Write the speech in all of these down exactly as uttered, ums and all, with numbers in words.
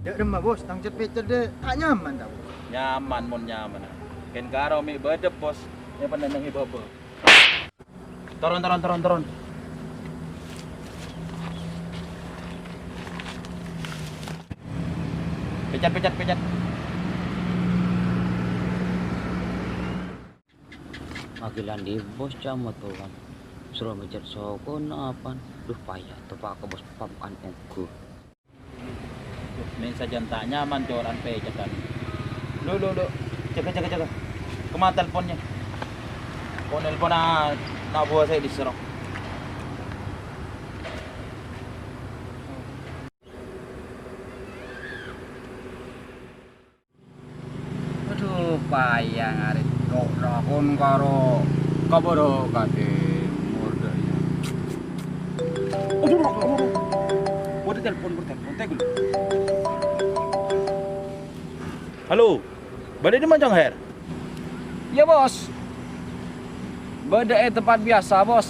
Dâ' remma, Bos, tang cet-pecet dâ' ta' nyaman, ta', Bos? Nyaman, mon nyaman. Kèng karo mè' bâdâ, Bos, nyèmpen neng è bâbâ. Toron, toron, toron, toron. Pecet, pecet, pecet. Maghilan di bos camotowan. Soro mecet sokona apan. Duh, paya topa' ka bos pam-an onggu. Mè' sajân ta' nyaman cora'an pecetan. Lo, lo, lo. Jâgâ, jâgâ, jâgâ. Kemma telponnya. Ko' nelpon na' buwâ sè dhisero. Adhu, paya ngarè tok lakon karo kabârâ ka timur dâ' iyâ. Adhu, adhu, adhu, adhu. Bâdâ telpon, bâdâ telpon, tegel. Halo, bâdâ è dimma, Cong Her? Iyâ, Bos. Bâdâ è tempat biasa, Bos.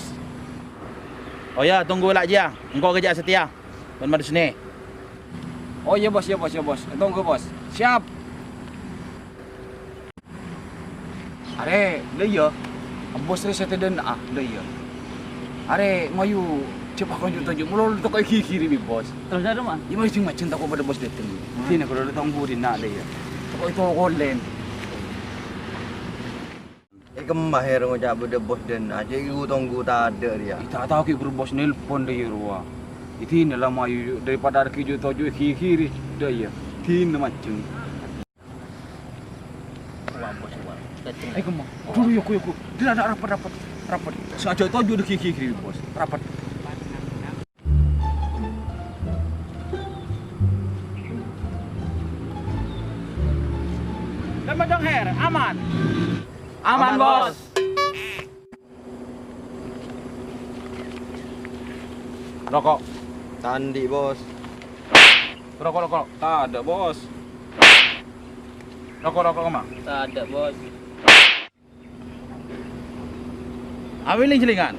Oh iyâ, tonggu la' jiyâ. Engko' kèjâ satèya. Bân madusne. Oh iyâ, Bos, iyâ, Bos, iyâ, Bos. Tonggu, Bos. Siap. Arè, la iyâ. Bos rè satèya dâ' enna', la iyâ. Arè, ngoyu, coba konjuk tonjuk. Molo toko ghi-ghiri bi, Bos. Terros arè, Ma? Iyâ, majeng-majeng tako' bâdâ bos dâteng. Dinna kodhu tonggu dinna', la iyâ. Tako' toko lèn. È kemma Her ngoca' bâdâ bos dâ' enna', jâ' ghu-tonggu tadâ' rèya. Ta' tao ghi' buru bos nelpon dâ' iyâ rowa. È dinna la mayu daripada arè ghi' ju-toju' ghi-ghiri dâ' iyâ. Dinna majeng. È kemma. Dulu, yuk, yuk. Dinna rapet, rapet, rapet. Sajâ toju' dâ' ghi-ghiri bos. Rapet. Dâ' emma, Cong Her, aman? Aman, Bos. Roko'? Ta' andi', Bos. Roko', roko'? Tadâ', Bos. Roko', roko' kemma? Tadâ', Bos. Awèlèng jhâlingan.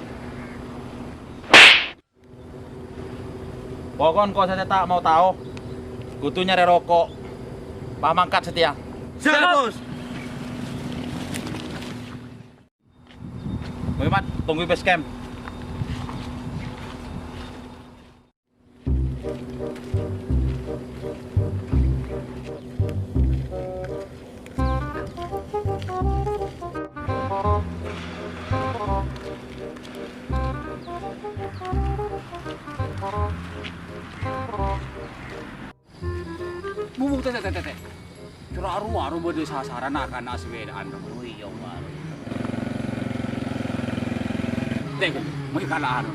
Pokon ko' satèya ta' mau tao. Kodhu nyarè roko'. Pamangkat satèya. Siap, Bos. Oke, Mat, tonggu è base camp. Bubu, tè, tè, tè, tè, tè. Cora' aru, aru bâdâ sasaran na'-kana' sepèdaan. Oh, iyâ, War. Tè, mè' kala'an.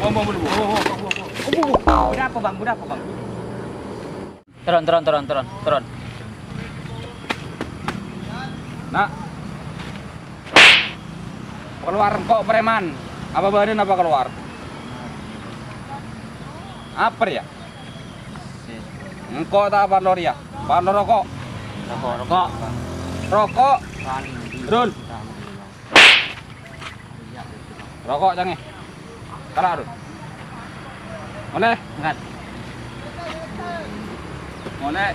Ngomong dulu. Oh, oh, oh, oh, oh. Bâdâ apa, Bang? Bâdâ apa, Bang? Turun, turun, turun, turun, turun. Na'. Kalowar engko' preman. Apa bâdâ napa kalowar? Apa rèya? Engko' ta' parlo rèya? Parlo roko'? Roko', roko'. Roko'. Rul. Roko' cangè. Kala' ro. Molè. Mangkat. Molè.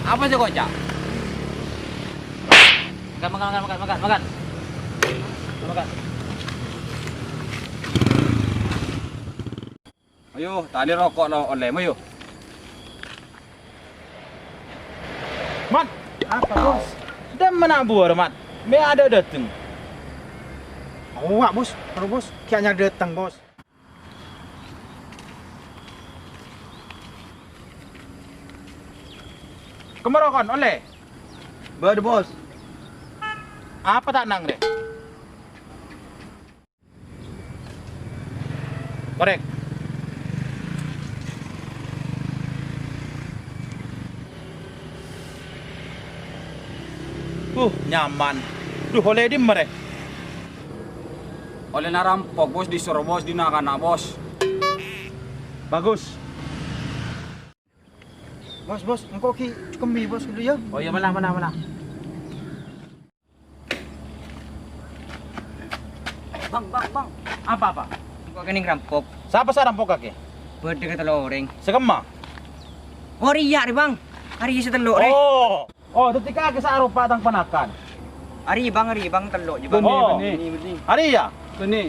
Apa sè koca'? Mangkat, mangkat, mangkat, mangkat, mangkat. Mangkat. Ayo, tali roko' lo olle, ayo. Mat! Apa, Bos? Dâ' emma na' buwâ, Mat? Mè' adâ' dâteng. Awa, Bos. Aro, Bos. Kèya nyar dâteng, Bos. Kemma rokon, olle? Bâdâ, Bos. Apa ta' nang rè? Korek. Uh, nyaman. Duh, olle dimma rè? Olle narampok, Bos, disoro, Bos, dinna'-kana', Bos. Bagus. Bos, Bos, engko' ghi' cekembi, Bos, dulu ya. Oh iyâ, mala, mala, mala. Bang, Bang, Bang. Apa, apa? Kok kènèng rampok? Sapa sè rampok kakè? Bâḍâ katello' orèng. Sè kemma? Oh, rèya, rè, Bang. Arèya sè tello', rè. Oh. Oh, dhâddhi kakè sè aropa tang ponakan. Arèya, Bang, arèya, Bang, tello', jâ, Bang. Bânnè, Oh. bânnè. Bânnè, bânnè. Arèya? Bânnè.